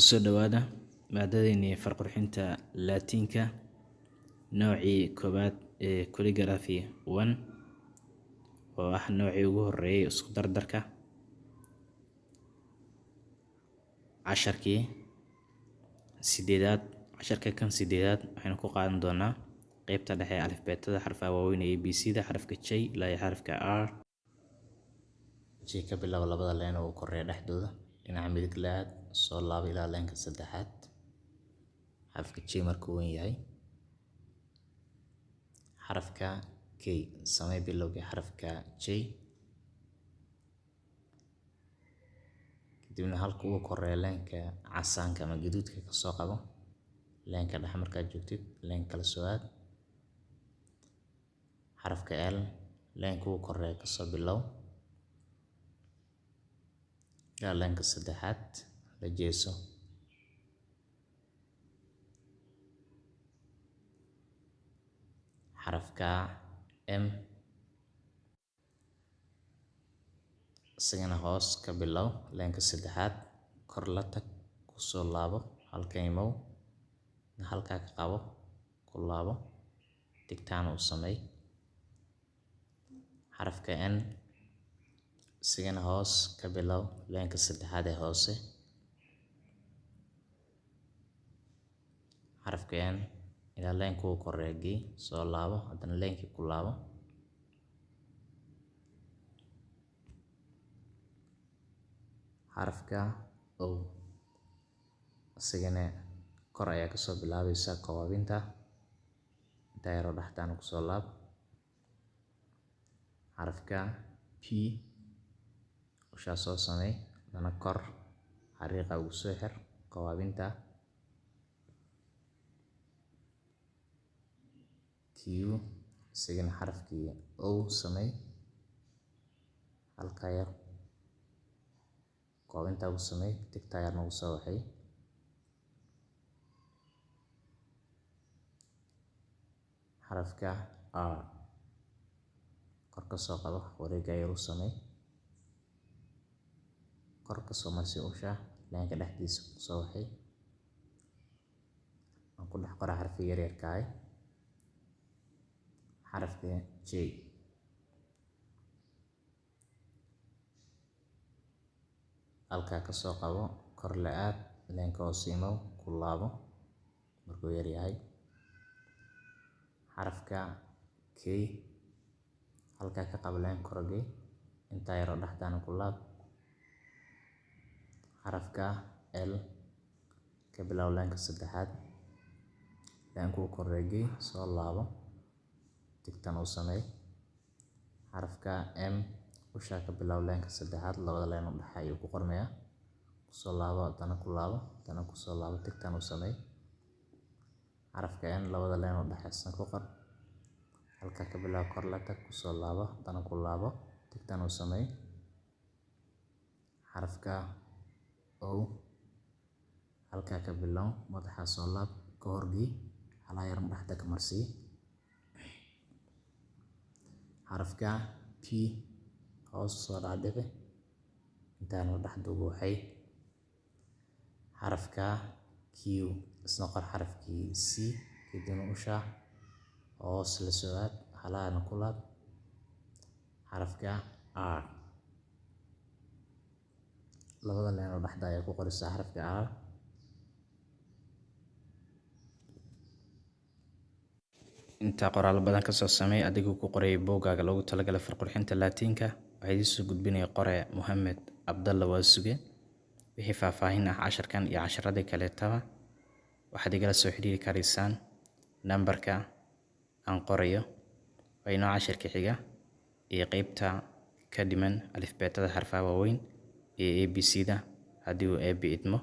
Kusoo dhawaada maadadeeni farqurxinta Laatiinka, noocii koowaad ee Calligraphy 1, oo ah noocii ugu horreeyay isku dardarka. Casharkii sideedaad, casharka kan sideedaad waxaynu ku qaadan doonaa qeybta dhexe ee alifbeetada, xarfaha waaweyn ee A B C da, xarafka J ilaa iyo xarafka R. J ka bilaabo labada leen oo u koreeya dhexdooda, dhinaca midig la aad, soo laabo ilaa leenka saddexaad. Xarafka J markuu weyn yahay. Xarafka K samee bilowgii xarafka J, kadibna halka ugu koreeya leenka casaanka ama gaduudka ka soo qabo. Leenka dhexe markaad joogtid, leen kala soo aad. Xarafka L leenka ugu koreeya ka soo bilow ilaa leenka saddexaad la jeeso. Xarafka M isagana hoos ka bilow leenka saddexaad, kor la tag, kusoo laabo halka imow, halkaa ka qabo, ku laabo, tigtaana u sameey. Xarafka N isagana hoos ka bilow leenka saddexaad ee hoose. Xarafka N ilaa leenka ugu koreeya gey, soo laabo, haddana leenkii ku laabo. Xarafka O isagana kor ayaa kasoo bilaabaysaa koobabinta, intaa yaroo dhexdaana kusoo laab. Xarafka P ushaa soo sameey, haddana kor xariiqa ugu soo xir koobabinta. Q isagana xarafkii O sameey, halkaa yar koobinta ugu sameey, tigtaa yarna ugu soo waxay. Xarafka R kor ka soo qabo, wareegga yar u sameey, kor ka soo marsii usha, leenka dhexdiisa ku soo waxay. Aan ku dhex qora xarfi yar yarka ah. Xarafka J halkaa ka soo qabo, kor la aad, leenka hoose imow, ku laabo markuu yar yahay. Xarafka K halkaa ka qabo, leen korogey, intaa yaroo dhexdaana ku laab. Xarafka L ka bilow leenka saddexaad, leenka ugu koreeyay, soo laabo, tigtan u sameey. Xarafka M ushaa ka bilow leenka saddexaad, labada leen u dhexeeya ayuu ku qormayaa, kusoo laabo, haddana ku laabo, haddana kusoo laabo, tigtan u sameey. Xarafka N labada leen u dhexeysan ku qor, halkaa ka bilow, kor la tag, kusoo laabo, haddana ku laabo, tigtan u sameey. Xarafka O halkaa ka bilow, madaxa soo laab, ka horgey, halaa yarna dhexda ka marsii. Xarafka P hoos soo dhaadhici, intaana dhexda ugu waxay. Xarafka Q isna qor xarafkii C, kadibna usha hoos la soo aad, halahana ku laab. Xarafka R labada leen oo dhexda ayaa ku qoraysaa xarafka R. Intaa qoraal badan kasoo sameey adigoo ku qorayay buuggaaga loogu talagalay farqurxinta Laatiinka. Waxaa idiin soo gudbinaya qore Mohamed Abdalla Waasuge. Wixii faahfaahin ah casharkan iyo casharadii kaleetaba waxaad igala soo xiriiri karaysaan nambarka aan qorayo. Waa inoo cashirka xiga iyo qeybta ka dhiman alifbeetada xarfaha waaweyn ee A B C da haddii uu Eebbe idmo.